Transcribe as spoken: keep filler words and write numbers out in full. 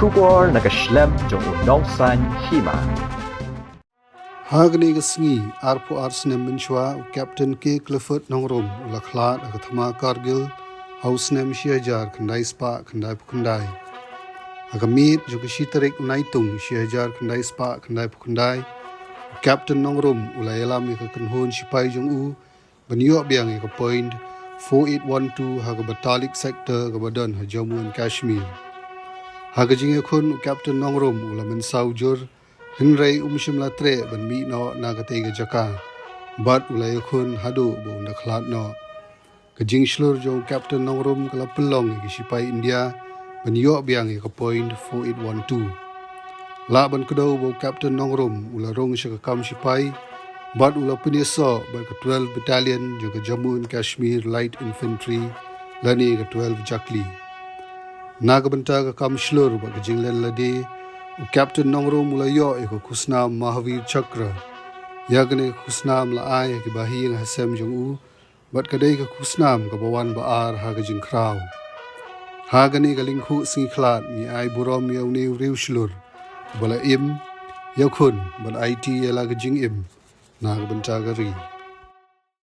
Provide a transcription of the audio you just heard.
Khubor na ka shlem jong u nongsan hima. Ha kane ka sngi, arphew ar snem mynshuwa, u Captain K Clifford Nongrum u la khlad ha ka thma Kargil ha u snem shi hajar khyndai spah khyndai phew khyndai. Ha ka miet jong ka shi tarik u Naitung shi hajar khyndai spah khyndai phew khyndai, u Captain Nongrum u la ïalam ïa ka kynhun shipai jong u ban ïoh biang ïa ka point four eight one two ha ka Batalik Sector kaba don ha Jammu and Kashmir. Ha ka jingïakhun, u Captain Nongrum u la mynsaw jur, hynrei um shym la treh ban mih noh na katei ka jaka, bad u la ïakhun haduh ba un da khlad noh. Ka jingshlur jong u Captain Nongrum ka la pynlong ïa ki shipai India ban ïoh biang ïa ka point four eight one two. Lah ban kdew ba u Captain Nongrum u la rung sha ka kam shipai bad u la pynïasoh bad ka twelve Battalion jong ka Jammu and Kashmir Light Infantry lane ka twelve Jakli. Na ka bynta ka kam shlur bad ka jinglen lade, u Captain Nongrum u la ïoh ïa ka khusnam Mahavir Chakra. Ïa kane ka khusnam la ai ha ki bahaïing hasem jong u, bad ka dei ka khusnam kaba wan ba ar ha ka jingkhraw. Ha kane ka lyngkhuh sngi khlad, ngi ai burom ïa une u riewshlur ba la im, ïakhun bad aiti ïa la ka jingim na ka bynta ka ri.